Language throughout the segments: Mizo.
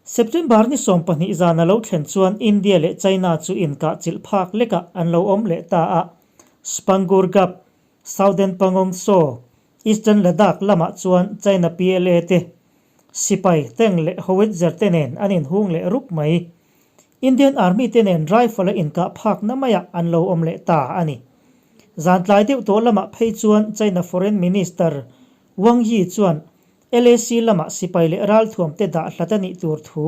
September ni 20 zan a lo thlen chuan India leh China chu inkah chilh phak lekah an lo awm leh ta a. Spangur Gap, Southern Pangong Tso, Eastern Ladakh lamah chuan China PLA te sipai tank leh howitzer te nen an inhung leh rup mai. Indian Army te nen rifle a inkah phakna maiah an lo awm leh ta a ni. Zan tlai deuh tawh lamah phei chuan China Foreign Minister Wang Yi chuan LAC lamah sipai leh ralthuam te dah hlat a nih tur thu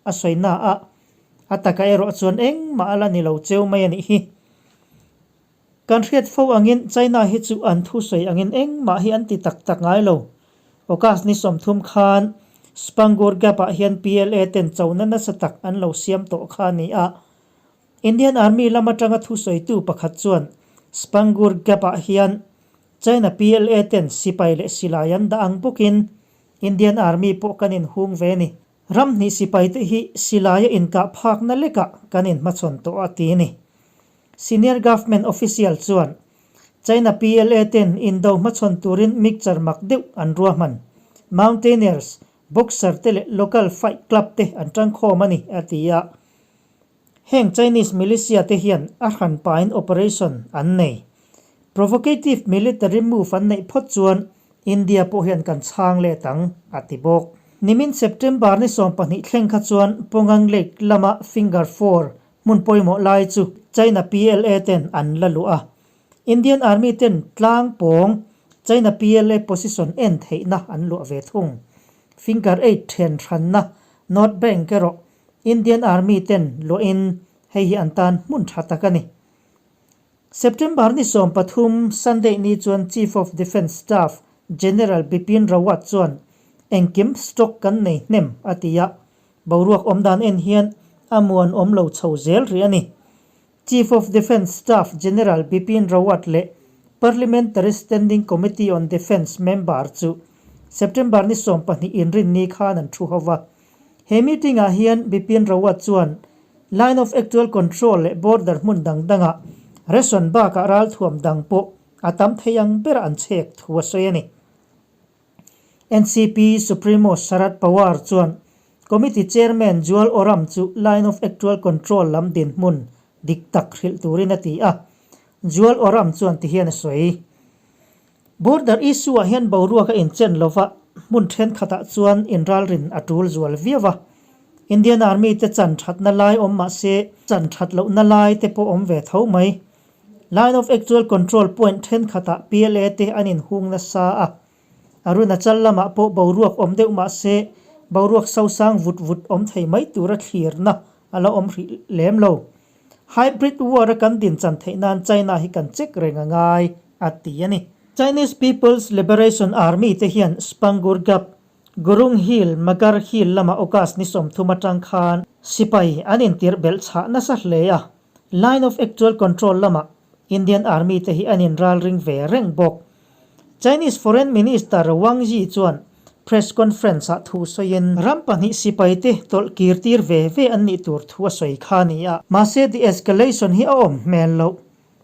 a sawi na a, a taka erawh chuan engmah a la ni lo cheu mai a nih hi. Kan hriat fo angin China hi chu an thusawi angin engmah hi an ti tak tak ngai lo. August ni 30 khan Spangur Gap-ah hian PLA ten chona nasa tak an lo siam tawh kha a ni a. Indian Army lam atanga thusawitu pakhat chuan Spangur Gap-ah hian China PLA ten sipai leh silai an dah ang bawkin Indian Army pawh kan inhung ve a ni. Ram hnih sipaite hi silaia inkah phakna lekah kan inhmachhawn tawh a ti a ni. Senior government official chuan China PLA ten indo hmachhawn turin mixture mak deuh an ruahman. Mountaineers, boxer te leh local fight club te an tangkhawm a ni, a ti a. Heng Chinese militia te hian a hranpain operation an nei. Provocative military move an neih phawt chuan India pawh hian kan chhang let ang, a ti bawk. Nimin September ni 20 thleng kha chuan Pongang Lake lama Finger 4 Hmun pawimawh lai chu China PLA ten an la luh a. Indian Army ten tlang pawng China PLA position en theihna an luah ve thung. Finger 8 then hranna North Bank erawh Indian Army ten luahin hei hi an tan hmun tha tak a ni. September ni 13 Sunday ni chuan Chief of Defence Staff General Bipin Rawat chuan engkim stock kan nei hnem a ti a. Boruak awm dan en hian a muan awm lo chho zel rih a ni. Chief of Defence Staff General Bipin Rawat leh Parliamentary Standing Committee on Defence member chu September ni 20 inrinni khan an thu ho va. He meeting ah hian Bipin Rawat chuan Line of Actual Control leh border hmun dang dangah ration bakah ralthuam dang pawh a tam thei ang bera an chhek thu a sawi a ni. NCP Supremo Sharad Pawar chuan Committee Chairman Jual Oram chu Line of Actual Control lam dinhmun dik tak hrilh turin a ti a. Jual Oram chuan tihian a sawi. Border issue ah hian boruak a inchen lova, hmun thenkhatah chuan inralrin a tul zual viau a. Indian Army te chan thatna lai awm mah se chan that lohna lai te pawh awm ve tho mai. Line of Actual Control point thenkhatah PLA te an inhung nasa a. Arunachal lamah pawh boruak awm deuh mah se boruak sosang vut vut awm thei mai tura thlirna a la awm hrih lem lo. Hybrid war a kan din chan theih nan China hi kan check reng a ngai, a ti a ni. Chinese People's Liberation Army te hian Spangur Gap, Gurung Hill, Magar Hill lama August ni 30 atang khan sipai an intirh belh chhah nasa hle a. Line of Actual Control lamah Indian Army te hi an inralring ve reng bawk. Chinese Foreign Minister Wang Yi chuan press conference ah thu sawiin ram pahnih sipai te tawlh kir tir ve ve an nih tur thu a sawi kha a ni a. Mahse de-escalation hi a awm hmel loh.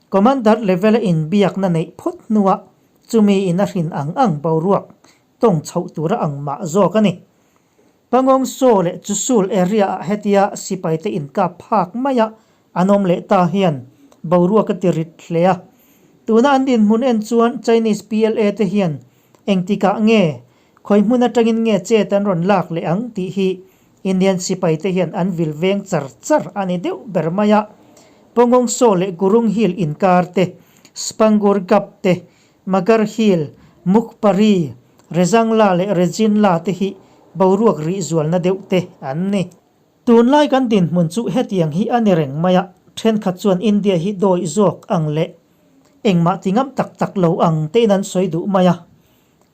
Commander level a inbiakna neih phawt hnuah chumi in a hrin ang ang boruak tawng chhoh tura ang mah zawk a ni. Pangong Tso leh Chusul area ah hetia sipai te inkap phak maia an awm leh ta hian boruak a ti rit hle a. Tuna an dinhmun en chuan Chinese PLA te hian engtikah nge, khawi hmun atangin nge chet an rawn lak leh ang tih hi Indian sipai te hian an vil veng char char a ni deuh ber mai a. Pangong Tso leh Gurung Hill inkar te, Spangur Gap te, Magar Hill, Mukpari, Rezangla leh Rejinla te hi boruak rih zualna deuh te an ni. Tunlai kan dinhmun chu hetiang hi a ni reng mai a, thenkhat chuan India hi dawih zawk ang leh engmah ti ngam tak tak lo ang tein an sawi duh mai a.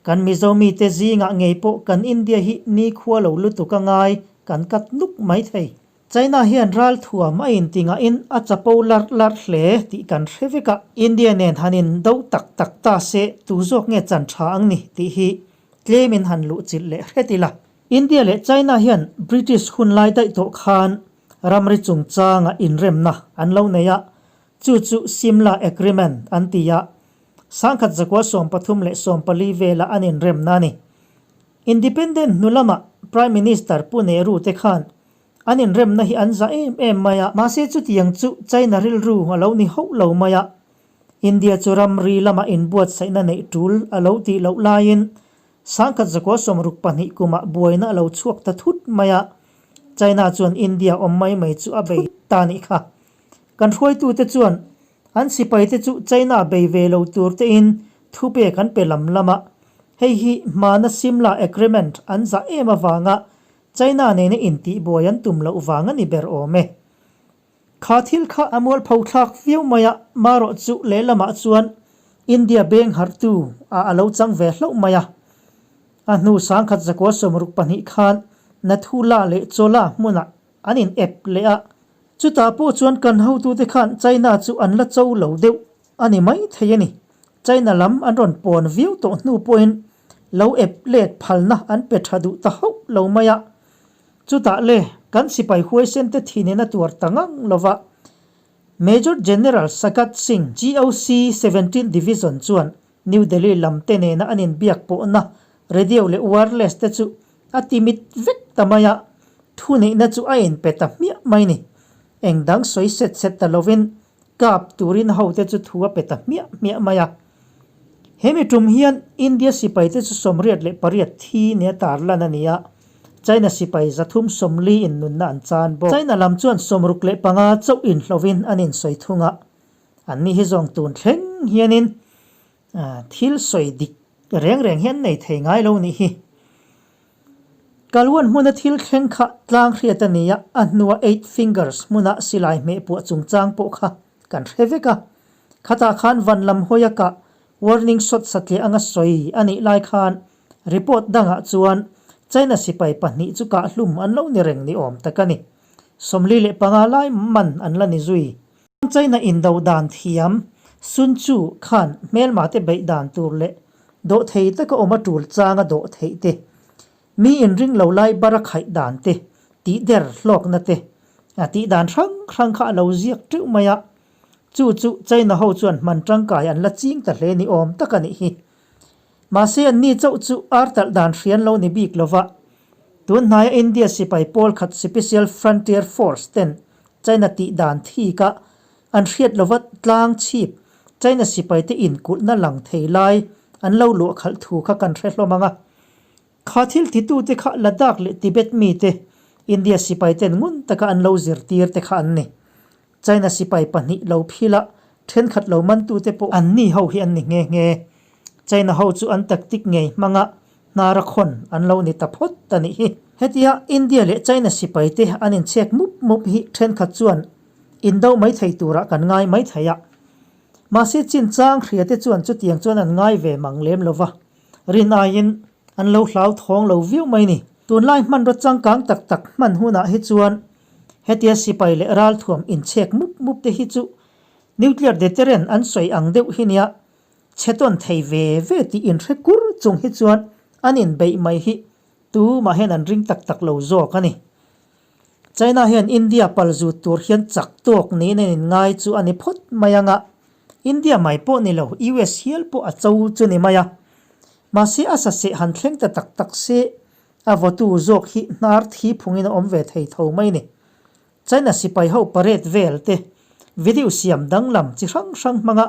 Kan Mizo mite zingah ngei pawh kan India hi nikhua lo lutuk a ngai kan kat nuk mai thei. China hian ralthuam a intingahin a chapo larh larh hle tih kan hre vek a, India nen han in do tak tak ta se tu zawk nge chan tha ang ni tih hi tlemin han luh chilh leh hret ila. India leh China hian British hun lai daih tawh khan ramri chungchanga inremna an lo nei a, chu chu Simla Agreement an ti a, 1934 vela an inremna a ni. Independent hnu lamah Prime Minister Pu Nehru te khan. An inremna hi an zah em em mai a. Mahse chutiang chu China rilru a lo ni hauh lo mai a. India chu ramri lama inbuatsaihna neih tul a lo tih loh laiin sangkhat zakua 62 kumah buaina a lo chhuak ta thut mai a. China chuan India awm mai mai chu a bei ta nih kha. Kan hruaitute chuan an sipaite chu China bei ve lo tur tein thupek an pe lam lam a. Hei hi hmana Simla Agreement an zah em avanga China nena intihbuai an tum loh vang a ni ber awm e. Kha thil kha a mualpho thlak viau mai a, marawh chu lehlamah chuan India beng harhtu ah a lo chang ve hlauh mai a. A hnu sangkhat zakua 62 khan Nathula leh Chola hmunah an in ep leh a, chutah pawh chuan kan hotute khan China chu an la cho lo deuh a ni mai thei a ni. China lam an rawn pawn viau tawh hnu pawhin lo ep let phalna an pe tha duh ta hauh lo mai a. Chutah le, kan sipai huaisen te thinin a tuar ta ngang lo va. Major General Sagat Singh, GOC 17 Division chuan New Delhi lam te nena an inbiak pawhna radio leh wireless te chu a ti mit vek ta mai a, thuneihna chu a inpe ta hmiah mai ni. Eng dang sawi set set ta lovin kap turin hote chu thu a pe ta hmiah hmiah mai a. Hemi tum hian India sipaite chu 88 thi nia tarlan a ni a, China sipai 340 in nunna an chan bawk. China lam chuan 65 chauh inhlovin an insawi thung a, anni hi zawng tun thleng hianin thil sawi dik reng reng hi an nei thei ngai lo nih hi. Kalwan hmuna thil thleng kha tlang hriat a ni a, a hnua Eight Fingers hmuna silai hmeh puah chungchang pawh kha kan hre vek a. Khatah khan van lam hawi a kah warning shot satliah anga sawi a nih lai khan report dangah chuan China sipai pahnih chu kah hlum an lo ni reng ni awm tak a ni. 45 lai man an la ni zui. China indo dan thiam Sun Tzu khan hmelma te beih dan tur leh dawh thei taka awm a tul changa dawh theih te, mi inring lo lai bara khaih dan te, tih der hlawkna te, a tih dan hrang hrang kha a lo ziak teuh mai a. Chu chu China ho chuan hman tangkai an la ching ta hle ni awm tak a nih hi. Mahse anni chauh chu ar talh dan hrian lo ni bik lova, tun hnaia India sipai pawl khat Special Frontier Force ten China tih dan thik a an hriat lova tlang chhip China sipai te inkulhna lang thei lai an lo luah khalh thu kha kan hre hlawm ang a. Kha thil titute kha Ladakh leh Tibet mite India sipai ten ngun taka an lo zirtir te kha an ni. China sipai pahnih lo phila thenkhat lo mantute pawh anni ho hi an ni nghe nghe. China ho chu an tactic ngei hmanga hnara khawn an lo ni ta phawt a nih hi. Hetia India leh China sipai te an inchhek mup mup hi thenkhat chuan indo mai thei turah kan ngai mai thei a. Mahse chinchang hria te chuan chutiang chuan an ngai ve mang lem lo va. Rin aiin an lo hlau thawng lo viau mai ni. Tunlai hmanraw changkang tak tak hman hunah hi chuan hetia sipai leh ralthuam inchhek mup mup te hi chu nuclear deterrent an sawi ang deuh hi nia chhe tawn thei ve ve tih inhre kur chung hi chuan an inbeih mai hi tumah hian an ring tak tak lo zawk a ni. China hian India pal zut tur hian chak tawk niin an inngai chu a ni phawt mai ang a, India mai pawh ni lo US hial pawh a cho chu ni mai a. Mahse a saseh han thleng ta tak tak se a vawtu zawk hi hnar thi phungin a awm ve thei tho mai ni. China sipai ho parade vel te, video siam danglam chi hrang hrang hmanga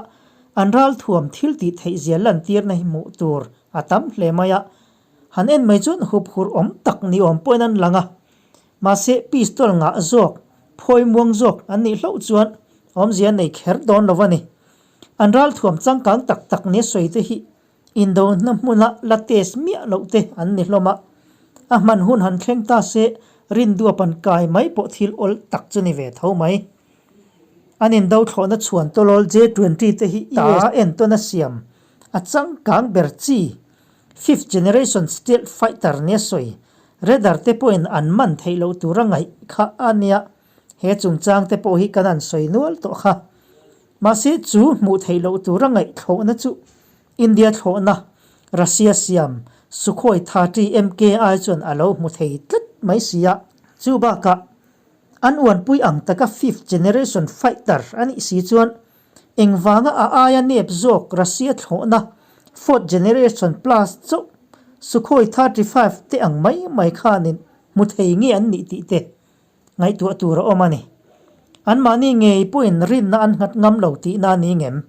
an ralthuam thil tih theih zia lantirna hi hmuh tur a tam hle mai a, Han en mai chuan hup hur awm tak ni awm pawhin an lang a, mahse pistol ngah zawk, phawi muang zawk an nih hlauh chuan awmzia an nei kher dawn lo a ni. An ralthuam changkang tak tak nia sawi te hi indona hmuna la test miah loh te an ni hlawm a, a hman hun han thleng ta se rinduap an kai mai pawh thil awl tak chu ni ve tho mai. An indo thlawhna chhuan tawlawl J-20 te hi ta entawn a siam a changkang ber chi Fifth generation stealth fighter nia sawi, radar te pawhin an man theih loh tura ngaih kha a nia, he chungchang te pawh hi kan han sawi nual tawh kha. Mahse chu hmuh theih loh tura ngaih thlawhna chu India thlawhna, Russia siam, Sukhoi 30 MKI chuan a lo hmu thei tlat mai si a. Chu bakah an uanpui ang taka fifth generation fighter a nih si chuan Engvanga a aia nep zawk Russia thlawhna fourth generation plus chauh Sukhoi 35 te ang mai mai khanin hmu thei nge an nih tih te. ngaihtuah tur a awm a ni. Anmahni ngei pawhin rinna an nghat ngam lo tihna a ni ngem?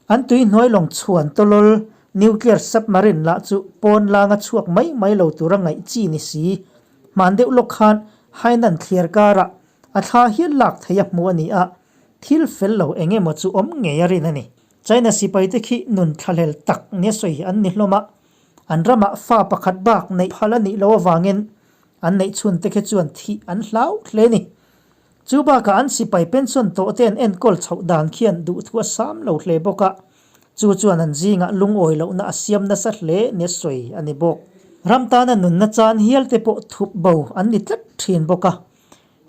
An tui hnuai lawng chhuan tawlawl nuclear submarine lah chu pawn langa chhuak mai mai lo tura ngaih chi ni si. Hman deuh lawk khan Hainan thliar karah a thla hial lak theih a hmu a ni a, thil fel lo eng emaw chu awm ngei a rin a ni. China sipaite khi nun thlahlel tak nia sawi an ni hlawm a, an ramah fa pakhat bak neih phal a nih loh avangin an neih chhunte khi chuan thih an hlau hle a ni. Chu bakah an sipai pension tawh te an enkawl chhoh dan khian duhthu a sam lo hle bawk a, chu chuan an zingah lungawi lohna a siam nasa hle nia sawi a ni bawk. Ram tana nunna chan hial te pawh thup bo an ni tlat thin bawk a,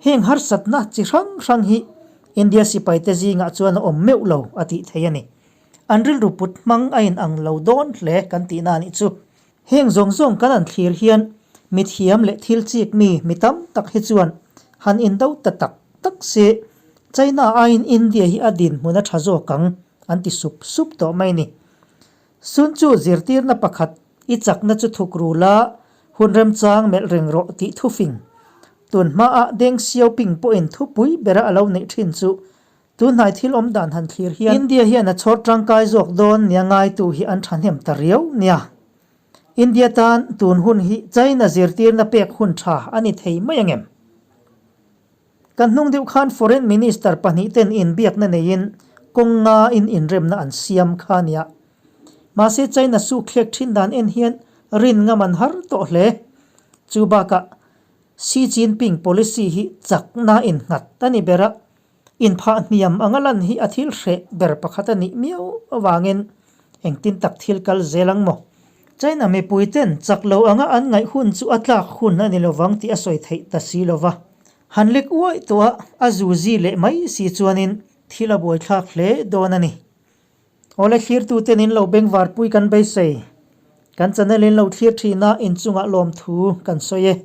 heng harsatna chi hrang hrang hi India sipai te zingah chuan a awm meuh lo a tih theih a ni. An rilru put hmang a inang lo dawn hle kan tihna a nih chu. Heng zawng zawng kan han thlir hian mithiam leh thil chik mi mi tam tak hi chuan han indo ta tak tak se China aiin India hi a dinhmun a tha zawk ang an ti sup sup tawh mai ni. Sun chu zirtirna pakhat i chakna chu thuk ru la, hun remchang melh reng rawh tih thufing. Tun hmaah Deng Xiaoping pawhin thupui bera a lo neih thin chu Tunhnai thil awm dan han thlir hian India hian a chhawr tangkai zawk dawn nia ngaitu hi an thahnem ta riau nia. India tan tun hun hi China zirtirna pek hun tha a ni thei mai angem? Kan hnung deuh khan Foreign Minister pahnihten inbiakna neiin kawng ngain inremna an siam kha nia. Mahse China sukthlek thin dan en hian rin ngam an har tawh hle. Chu bakah Xi Jinping policy hi chakna innghat a ni ber a. Inphah hniam anga lan hi a thil hreh ber pakhat a nih miau avangin engtin tak thil kal zel ang maw? China mipui ten chak lo anga an ngaih hun chu a tlak hun a ni lovang tih a sawi theih ta si lova. Han lek uaih tawh a, a zuzi leh mai si chuanin thil a buaithlak hle dawn a ni. Awle thlirtuten in lo bengvarpui kan beisei. Kan channel in lo thlir thin a, inchungah lawmthu kan sawi e.